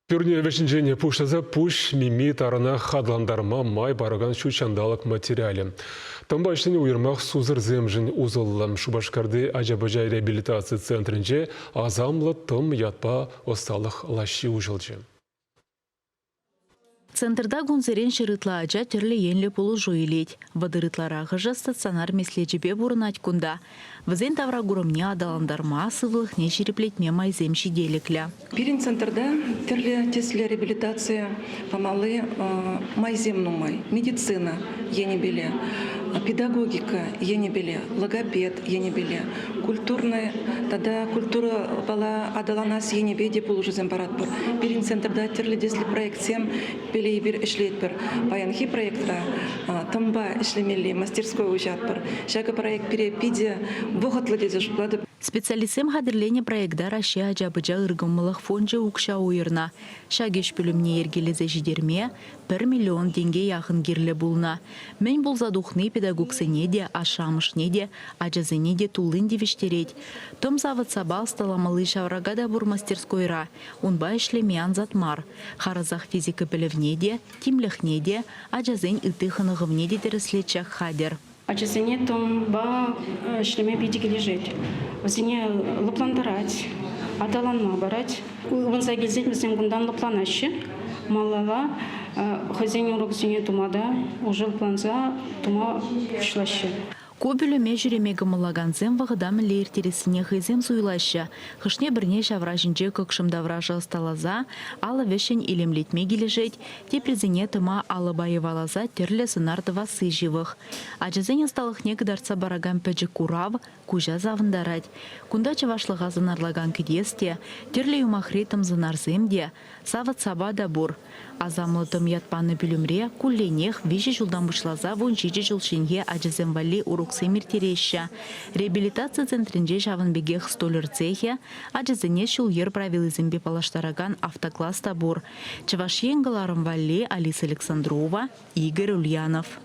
Пӳрне вӗҫӗнчен пуҫласа пуҫ мими таранах аталантарма май паракан ҫут ҫанталӑк материалӗ. Тӑмпа ӗҫлени уйрӑмах сусӑрсемшӗн усӑллӑ. Шупашкарти ача-пӑча реабилитаци центрӗнче «Асамлӑ тӑм» ятпа ӑсталӑх лаҫҫи уҫӑлчӗ. Центрта кунсерен ҫӗр ытла ача тӗрлӗ енлӗ пулӑшу илет. 30 ытларахӑшӗ стационар меслечӗпе пурӑнать кунта. Вӗсен тавракурӑмне аталантарма, сывлӑхне ҫирӗплетме майсем ҫителӗклӗ. Пирӗн центрта тӗрлӗ тӗслӗ реабилитаци памалли майсем нумай. Медицина енӗпеле, педагогика енӗпеле, логопед енӗпеле, культурный тата культурӑпала аталанас енӗпе те пулӑшусем паратпӑр. Пирӗн центрта тӗрлӗ тӗслӗ проектсем пеле эпир ӗҫлетпӗр. Паянхи проектра тӑмпа ӗҫлемелли мастерской уҫатпӑр. Ҫакӑ проект пире питӗ вӑхӑтлӑ тесе шутлатӑп. Специалистсем хатӗрленӗ проекта Раҫҫей ача-пӑча ыркӑмӑллӑх фончӗ укҫа уйӑрнӑ. Ҫак ӗҫ пӳлӗмне йӗркелесе ҫитерме пӗр миллион тенке яхӑн кирлӗ пулнӑ. Мӗн пулса тухни педагогсене те, ашшӗ-амӑшне те, ачасене те туллин тивӗҫтерет. Тӑм савӑт-сапа ӑсталамалли ҫаврака та пур мастерскойра. Унпа ӗҫлеме ансат мар. Харӑсах физика пӗлӗвне те, тимлӗхне те, ачасен ытти хӑнӑхӑвне те тӗрӗслет ҫак хатӗр. Ачасене тӑмпа ӗҫлеме питӗ килӗшет. Вӗсене лӑплантарать, аталанма парать. Ывӑнса килсен вӗсем кунтан лӑпланаҫҫӗ. Малалла хӑйсен урокӗсене тума та уже лӑпланса тума пуҫлаҫҫӗ. Ку пӳлӗме ҫӳреме кӑмӑллакансем вӑхӑта мӗнле ирттерессине хӑйсем суйлаҫҫӗ. Хӑшне-пӗрне ҫавра ҫинче кӑкшӑм таврашӗ ӑсталаса, алӑ вӗҫҫӗн илемлетме килӗшет, теприсене тӑма алӑпа йӑваласа тӗрлӗ сӑнар тӑвасси ҫывӑх. Ачасен ӑсталӑхне кӑтартса паракан пӗчӗк курав куҫа савӑнтарать. Кунта чӑвашлӑха сӑнарлакан кӗтес те, тӗрлӗ юмахри тӑм сӑнарсем те, савӑт-сапа та пур. Асамлӑ тӑм ят панӑ пӳлӗмре кулленех виҫӗ ҫултан пуҫласа 17 ҫул ҫинхи ачасем валли уроксем ирттереҫҫӗ. Реабилитаци центрӗнче ҫавӑн пекех столяр цехӗ, ачасене ҫул-йӗр правилисемпе паллаштаракан автокласс та пур. Чӑваш Ен кӑларӑм валли Алиса Александрова, Игорь Ульянов.